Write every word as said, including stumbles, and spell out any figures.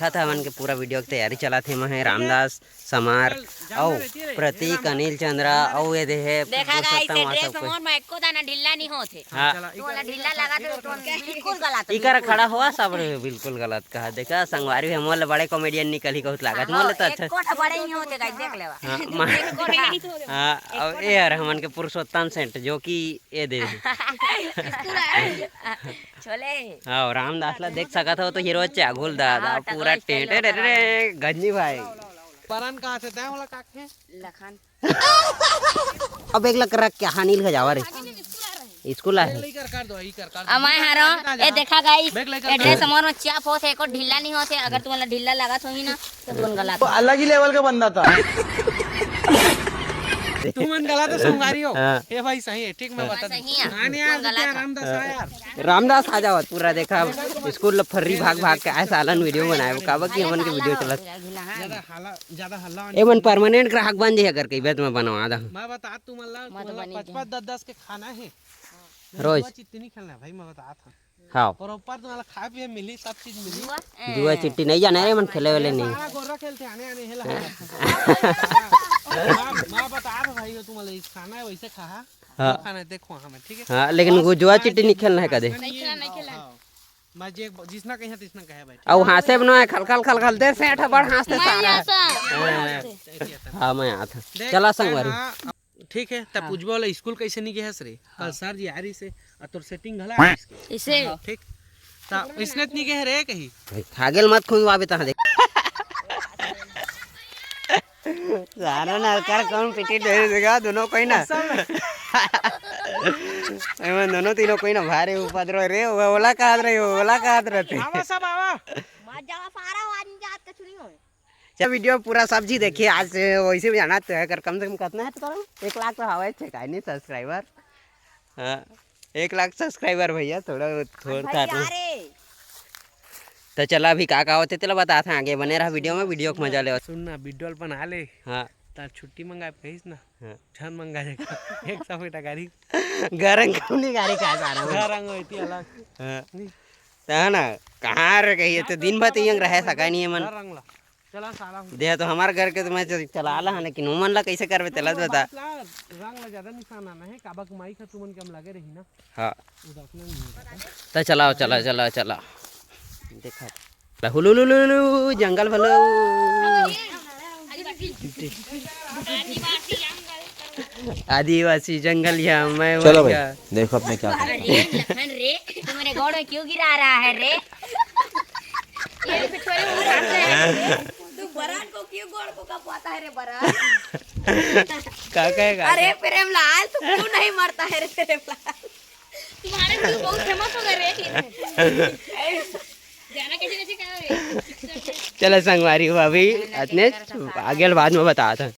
देखत हवन के पूरा वीडियो के तैयारी चलत हे। मैं रामदास समार अउ प्रतीक, अनिल चंद्रा अउ ये देहे देखा गाइस, पुरुषोत्तम ये और ड्रेस सब कोई। मोर में एको दाना ढीला नहीं होत हे। हाँ। चला, तो वाला ढीला लगा दे तो बिल्कुल गलत, इकर बिल्कुल। खड़ा हुआ सब रे, बिल्कुल गलत कहा। देखा संगवारी है, मोल बड़े कॉमेडियन निकल ही कहत लागत, हाँ, मोल तो अच्छा। एको ठा बड़े ही होते गाइस, देख लेवा। हाँ, मा-, एको ठा। हाँ, अब ये यार हमन के पुरुषोत्तम सेठ जो कि ये दे। छोले। हाँ, रामदास ला देख सकत हो तो हीरो चा घोल दा, दा हाँ, पूरा टकला टेंटे रे, रे, रे, गंजी भाई। परन कहाँ से तय वाला काके? लखन। अब एक लक रख के हानिल का जावा रे। स्कूल आहे। लेकर कर दो, ई कर, कर दो। अब मैं हारो, ए देखा गाइस, बैग लेकर ए ड्रेस हमर में चाप होत हे, एको ढीला नहीं होत हे। अगर तुम्हारा ढीला लागत होही ना, तो तुम गलत। वो अलग ही लेवल का बंदा था। तुमन गलत संगवारी हो। हाँ। ए भाई सही है, ठीक मैं हाँ, बता दूं। सही है। हाँ, नहीं यार, तुम गलत क्या हो। रामदास है यार। रामदास आ जावत पूरा देखा, स्कूल ल फर्री भाग भाग के आए सालन वीडियो बनाए, वो काबर कि हमन के वीडियो चलत। ज्यादा हाला, ज्यादा हल्ला ए मन परमानेंट ग्राहक बन जे अगर कहिबे त मैं बनवा दा। मैं बता तू मन ला, मैं तो तू मन ला बनी पाँच गया। पाँच दस दस के खाना है। रोज। जुआ चिट्टी नहीं खेलना है भाई, मैं बता था। हाँ। प्रॉपर तुम्हारा खाए पिए मिली, सब चीज मिली। जुआ चिट्टी नहीं जाने रे, मन खेले वाले नहीं। सारा गोरा खेलते आने आने हेला। मैं, मैं बता था भाई, तुम वाले खाना है वैसे खा। हाँ। खाना है, देखो हमें, ठीक है? हाँ, लेकिन वो जुआ चिट्टी नहीं खेलना है कदे। नहीं खेलना, नहीं खेलना। हाँ। मैं जे जिसना कहे तिसना कहे भाई। अब हाँसे बनो है, खल खल खल खल दे सेठ बड़ हाँसते मैं सारा। आता। हाँ। ऐसे, ऐसे आता। हाँ, मैं आता। देख, चला संगवारी। हाँ, ठीक है, तब हाँ। पूछबो वाला स्कूल कैसे नहीं गए रे? कल हाँ। सर जी आ रही से, और तोर सेटिंग घला आ रही इसके। इसे ठीक? ता इसने इतनी कह रहे कहीं। भाई, खागेल मत खुंगवाबे तहाँ देख। सारा नलकर कौन पिटी डरे देगा, दोनों कोई ना। एमन दोनों तीनों कोई ना भारे उपद्रव रे, वो ओला कहत रहे, वो ओला कहत रहते। आवा सब आवा। मत जावा सारा, आज जात के छुरी होए। चल वीडियो पूरा सब जी देखिए, आज वैसे भी जाना तो है, कर कम से कम कितना है तो एक लाख तो हवा है, छे का नहीं सब्सक्राइबर। हाँ, एक लाख सब्सक्राइबर भैया, थोड़ा, थोड़ा भाई था। यारे। तो चला अभी का का होते तेला बता था, आगे बने रहा वीडियो में, वीडियो को मजा ले। सुन ना, वीडियो बना ले। हाँ। तार छुट्टी मंगाए कहिस ना। हाँ। झन मंगा देगा। एक सौ फीटा गाड़ी। गरंग कौनी गाड़ी का सारा। गरंग होती अलग। हाँ। नहीं। त है ना, कहाँ रह गई है? तो दिन भर तो यंग रहे सका नहीं है मन। हर रंग ला। चला सारा हो। दे तो हमार घर के तो मैं चल-, चला ला है, लेकिन उमन ला कैसे करबे तेला तो बता। बात ला, रंग ला ज्यादा निशान आना है, काबा के माई का तुमन के हम लगे रही ना। हाँ। उदास नहीं है। तो चलाओ, चला, चला, चला। देखा। हुलुलुलुलु, जंगल भलो। आदिवासी जंगल या मैं चलो भाई, वंगा। देखो अपने क्या करते हैं। अरे लखन रे, तू मेरे गोड़ में क्यों गिरा रहा है रे? ये भी थोड़े उठाते हैं। तू बरान को क्यों गोड़ को कपवाता है रे बरान? का कहेगा? अरे प्रेमलाल, तू क्यों नहीं मरता है रे प्रेमलाल? तुम्हारे क्यों बहुत फेमस हो गए रे? गाना कैसे कैसे कहा रे? चलो संगवारी हो, अभी अतने आगे बाद में बता था।